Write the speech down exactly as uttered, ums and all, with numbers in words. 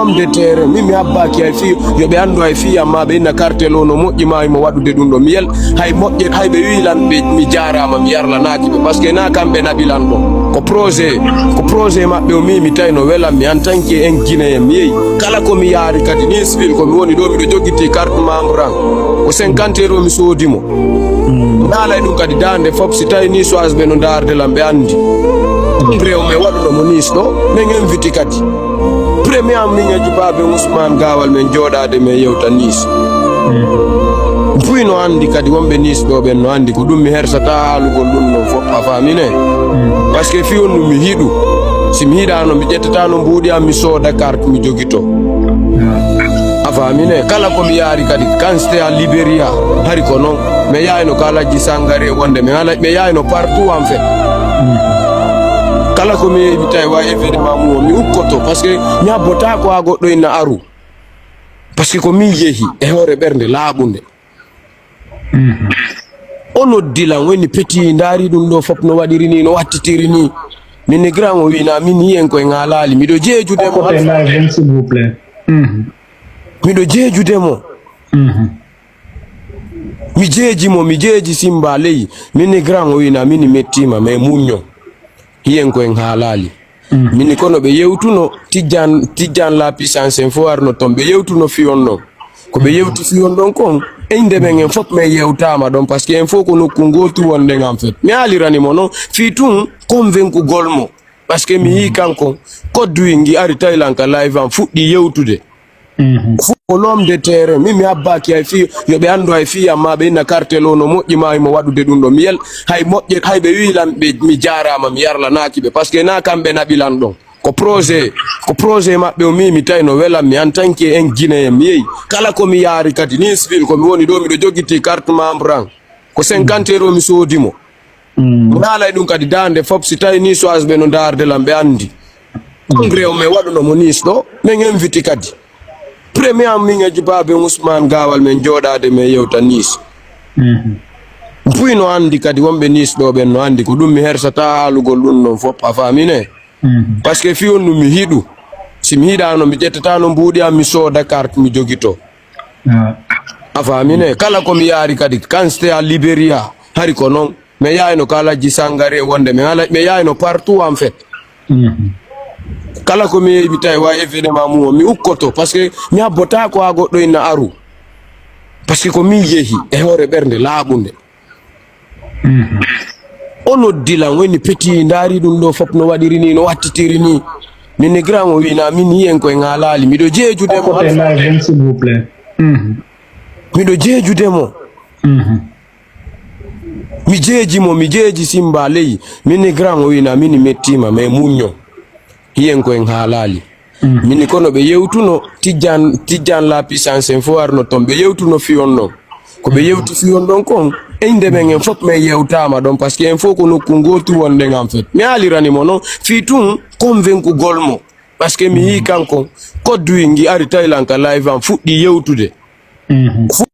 Homme de terrain, min mi habbaaki hay fii, yo ɓe anndu hay fii, amma ɓe inna cartel o no moƴƴi maa himo waɗude ɗum ɗo. Mi yel, hay moƴƴe, hay ɓe wi'i lan ɓe, mi jaaraama, mi yarlanaaki ɓe, parce que naa kamɓe naɓi lan ɗo. Ko projet, ko projet maɓɓe o mi, mi tawi no welan mi en tant que un Guinéen, mi yehi. Kala ko mi yaari kadi, ni civil ko mi woni ɗo, miɗo jogitii carte membre an. Ko cinquante euros mi soodi mo. Mi haalay ɗum kadi daande fof, si tawi Niçoise ɓe no ndaarde lan, ɓe anndi. Ɗum rew men waɗuɗo mo Nice ɗo, men invite kadi. Premier am min e Jibaabe Ousmane Gaawal men jooɗaade men yewta Nice. Mpuy no anndi kadi, wonɓe Nice ɗo ɓen no anndi, ko ɗum mi hersata haalugol ɗum ɗon fof, a faamine? Parce que fii on ɗum mi hiɗu. Si mi hiɗaano, mi ƴettataano mbuuɗi am, mi sooda carte, mi jogito. A faamine? Kala ko mi yaari kadi, quand c'était à Liberia, hari ko non. Mi yahayno ka Alhaji Sangare wonde, mi ala-, mi yahayno partout en fait. Kala ko mi yehi, mi tawi wa événement mum o, mi ukkoto, parce que mi habbotaako haa goɗɗo inna aru. Parce que ko min yehi e hoore ɓernde laaɓunde. O noddi lan, woni peti, ndaari ɗum ɗo fof no waɗiri ni, no wattitiri ni. Min ni grand o wiina, min hiyen koye ŋaalaali, miɗo jeejude mo. Coupez live, s'il vous plaît. Mhm. Miɗo jeejude mo. Mhm. Mi jeeji mo, mi jeeji Simba ley. Min ni grand o wiina, min ni mettiima, mais muñño. Hiyen koye ŋaalaali. Mhm. Min ni kono ɓe yewtuno Tijjan, Tijjan La Puissance en fof arno ton. Ɓe yewtuno fii on ɗon. Ko ɓe yewti fii on ɗon kon, innde men en fof men yewtaama ɗon, parce que en fof ko nokku ngootu wonɗen en fait. Mi haalirani mo non, fii tun convaincugol mo. Parce que mi yii kanko, kodduyi ngi ari tawi lan ka live an fuɗɗi yewtude. Mhm. Fof ko l'homme de terrain, min mi habbaaki hay fii, yo ɓe anndu hay fii, amma ɓe inna cartel o no moƴƴi maa himo waɗude ɗum ɗo. Mi yel, hay moƴƴe, hay ɓe wi'i lan ɓe, mi jaaraama, mi yarlanaaki ɓe, parce que naa kamɓe naɓi lan ɗon. Ko projet, ko projet maɓɓe o mi, mi tawi no welan mi en tant que un Guinéen, mi yehi. Kala ko mi yaari kadi, ni civil ko mi woni ɗo, miɗo jogitii carte membre an. Ko cinquante euros mi soodi mo. Mm. Mi haalay ɗum kadi daande fof, si tawi Niçoise ɓe no ndaarde lan, ɓe anndi. Ɗum rew men waɗuno mo Nice ɗo, men invite kadi. Premier am min e Jibaabe Ousmane Gaawal men jooɗaade men yewta Nice. Mhm. Mpuy no anndi kadi, wonɓe Nice ɗo ɓen no anndi, ko ɗum mi hersata haalugol ɗum ɗon fof, a faamine? Mhm. Parce que fii on ɗum mi hiɗu. Si mi hiɗaano, mi ƴettataano mbuuɗi am, mi sooda carte, mi jogito. Ah. A faamine? Kala ko mi yaari kadi, quand c'était à Liberia, hari ko non. Mi yahayno ka Alhaji Sangare wonde, mi ala-, mi yahayno partout en fait. Mhm. Kala ko mi yehi, mi tawi wa événement mum o, mi ukkoto, parce que mi habbotaako haa goɗɗo inna aru. Parce que ko min yehi e hoore ɓernde laaɓunde. Mhm. O noddi lan, woni peti, ndaari ɗum ɗo fof no waɗiri ni, no wattitiri ni. Min ni grand o wiina, min hiyen koye ŋaalaali, miɗo jeejude mo. Coupez live, s'il vous plaît. Mhm. Miɗo jeejude mo. Mhm. Mi jeeji mo, mi jeeji Simba ley. Min ni grand o wiina, min ni mettiima, mais muñño. Hiyen koye ŋaalaali. Mm. Min ni kono ɓe yewtuno Tijjan, Tijjan La Puissance en fof arno ton. Ɓe yewtuno fii on ɗon. Ko ɓe yewti fii on ɗon kon, innde men en fof men yewtaama ɗon, parce que en fof ko nokku ngootu wonɗen en fait. Mi haalirani mo non, fii tun convaincugol mo. Parce que mi yii kanko, kodduyi ngi ari tawi lan ka live an fuɗɗi yewtude. Mhm. Fof